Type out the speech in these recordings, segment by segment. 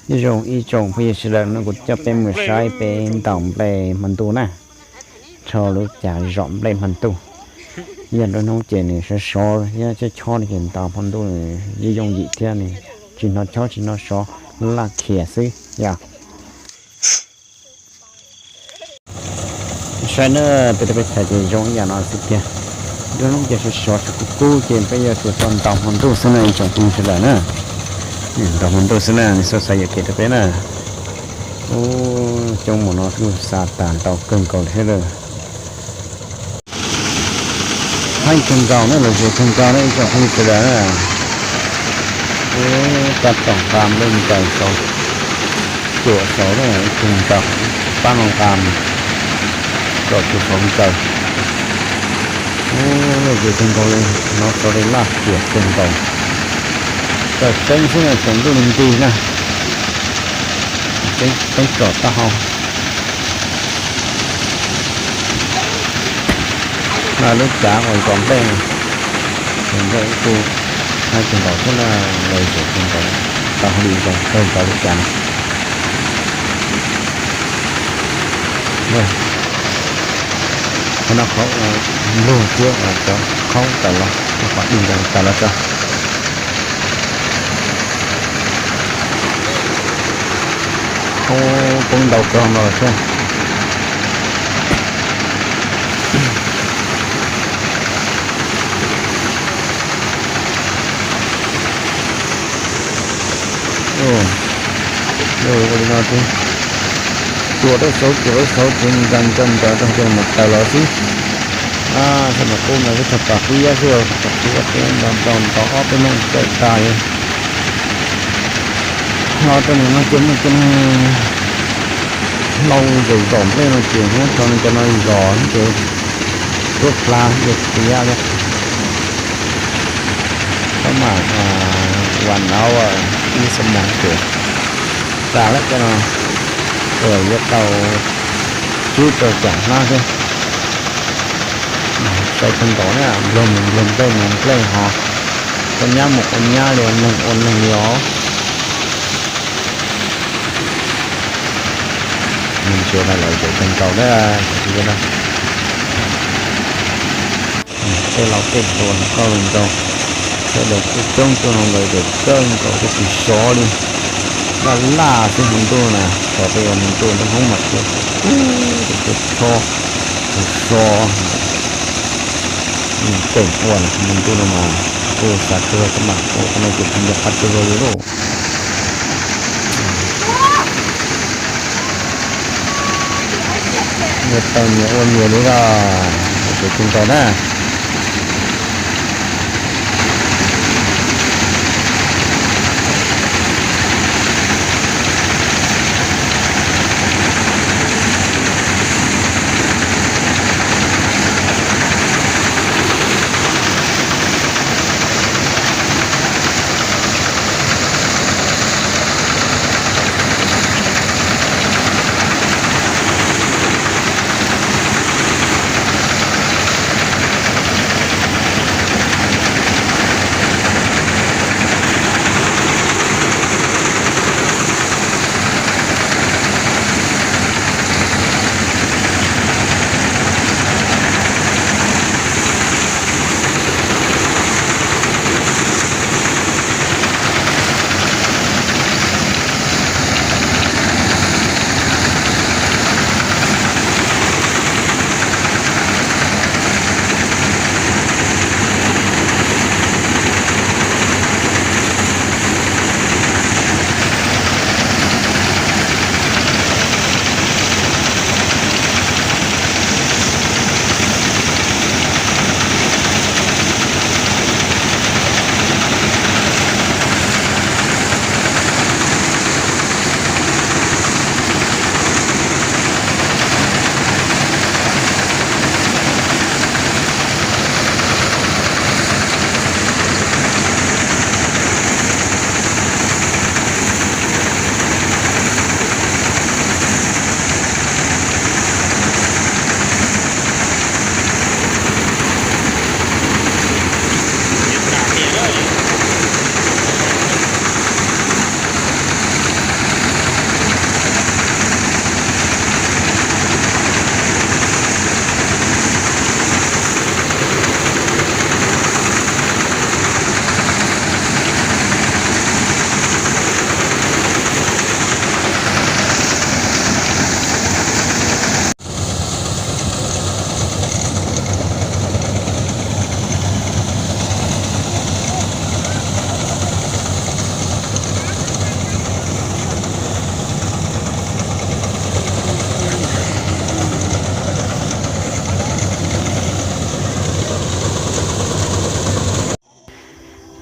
Nyob zoo ib tsoom phooj ywg sawv daws, no kuv coj peb mus saib peb ntaus nplej hmo ntuj na, rho lub cav zom nplej hmo ntuj. Yog nruab hnub ces nws sov sov thiab chob chob no ces ntaus hmo ntuj nws yeej yooj yim thiab, nws tsis hnov chob tsis hnov sov, laj khiam xwb yom. Saib na, peb rau peb thaij ces zoo ib yam no xwb tiag. Nruab hnub ces sov sov sov kub kub ces peb yuav tsum tau ntaus hmo ntuj xwb na ib tsoom phooj ywg sawv daws na. Ntaus hmo ntuj xwb na, nws xav xav yuam kev rau peb na. Ub, coob mus no kuj xa tas ntau kawg nkaus li thiab lawm. Haib kawg nkaus na, lom zem kawg nkaus na ib tsoom phooj ywg sawv daws na. Ub, tab tom nqa nplej ncaws saud, cuam saud na, ib tug nkaus, pab no nqa mus rau tus saud ncaws. Ub, lom zem kawg nkaus li, hnov saud li laj khiam kawg nkaus. Tawm teeb xwb na, tsaus ntuj nti nti na. Teeb tsom taub hau. Mas lub cav uas zom nplej, zom nplej ib tug, haib kawg nkaus xwb na, lom zem kawg nkaus, tau hauj lwm zoo kawg nkaus lub cav no. Qhov no qhov lug thiab cov khoob tawm los, qhov dig ntawd tawm los tso. Ub, poob ntau kawg no lawm thiab. Ua li no ces cuam rau saud, cuam rau saud ces ncaws ncaws ncaws rau ces mus tawm los xwb. Xab mas qub mas xwb, tag pas qib xwb, tag pas qib ob peb ntaus ntaus ntaus ob peb lub caij tas li. Los rau ntawm no ces muaj cov neeg hlau zom zom nplej no ces hnub rau cov no zom ces tuab plag yog tiav li. Tab mas vas nov ib xuab moos ces tas lawm cov no, yuav tau tsib rau caum hnab thiab. Sai kawg nkaus na, nplog mus nplog nplej mus nplej ho, ua nyab mus ua nyab li, ua neeg ua neeg li os. Ntsia no lom zem kawg nkaus na, cov phooj ywg na. Tej laus tej hluas, hluas nkauj hluas nraug, sawv daws coob coob tuaj no lom zem kawg nkaus thiab tsis sov li. Laj laj xwb hmo ntuj na, thaum peb yuav hmo ntuj nruab hnub mas kuj tus tuaj chob tus so. Nws teem ua hmo ntuj no mas kuj xav kawg, tab mas ua qhov no ces kuj nco qab kawg li lauj. Nyias tau nyias ua nyias li los, lom zem kawg nkaus na.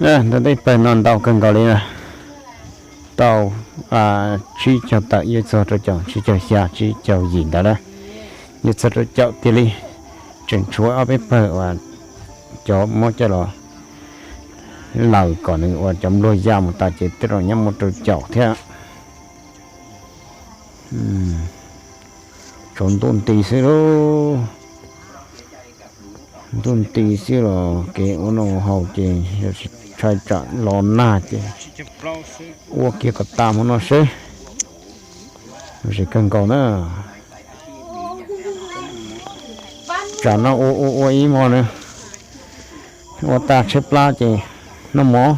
Ntau tej pawg no ntau kawg nkaus li na. Tau tsib caug tawm yuav txog rau caum tsib caug xya tsib caug yim ntawd na. Yuav txog rau caum tiag li. Tseem tshuav ob peb pawg uas cov muab coj los laws kom nws ua cov npluag ya mus tas ces tej zaum nyob muaj rau caum thiab. Tsaus ntuj nti xwb lauj. Ntuj nti xwb los kev ua noj ua haus ces yog tsis ntshai tsam los nag ces ua kiag kom tas hmo no seb. Zoo siab kawg nkaus na. Tsam no ua ua ua ib hmo na, ua tas tshaib plab ces noj mov,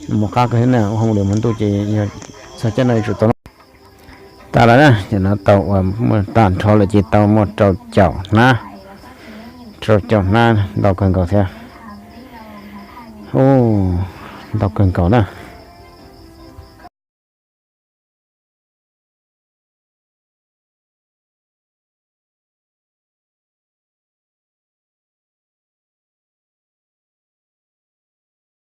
noj mov qab kawg thiab na, ua hauj lwm hmo ntuj ces yog txog caij no yuav tsum tau noj. Tas lawm na, ces no tau uas muaj tag nrho lawm ces tau muaj rau caum hnab, rau caum hnab ntau kawg nkaus thiab. Ntau kawg nkaus na.